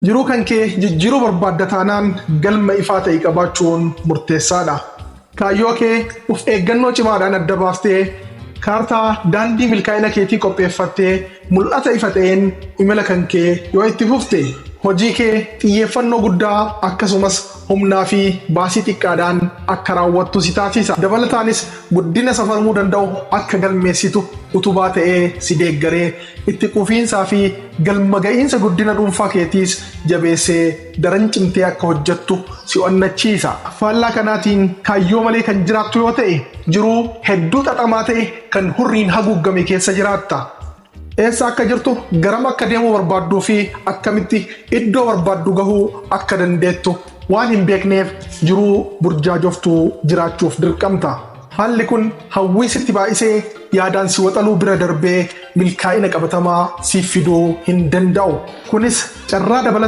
Jiruu kan kee jijjiiruu barbaadda taanaan galma ifaa ta'e qabaachuun murteessaadha. Kaayyoo kee of eeggannoo cimaadhaan adda baastee, kaartaa daandii milkaa'ina keetii qopheeffattee, mul'ata ifa ta'een imala kan kee yoo itti fufte, hojii kee xiyyeeffannoo guddaa akkasumas humnaa fi baasii xiqqaadhaan akka raawwattu si taasisa. Dabalataanis guddina safaramuu danda'u akka galmeessitu utubaa ta'ee si deeggaree, itti quufiinsaa fi galma ga'iinsa guddina dhuunfaa keetiis jabeessee daran cimtee akka hojjettu si onnachiisa. Faallaa kanaatiin kaayyoo malee kan jiraattu yoo ta'e, jiruu hedduu xaxamaa ta'e kan hurriin haguuggame keessa jiraatta. Eessa akka jirtu, garam akka deemuu barbaadduu fi akkamitti iddoo barbaaddu gahuu akka dandeettu waan hin beekneef jiruu burjaajoftuu jiraachuuf dirqamta. Haalli kun hawwii sitti baay'isee yaadaan si waxaluu bira darbee milkaa'ina qabatamaa siif fiduu hin danda'u. Kunis carraa dabalataa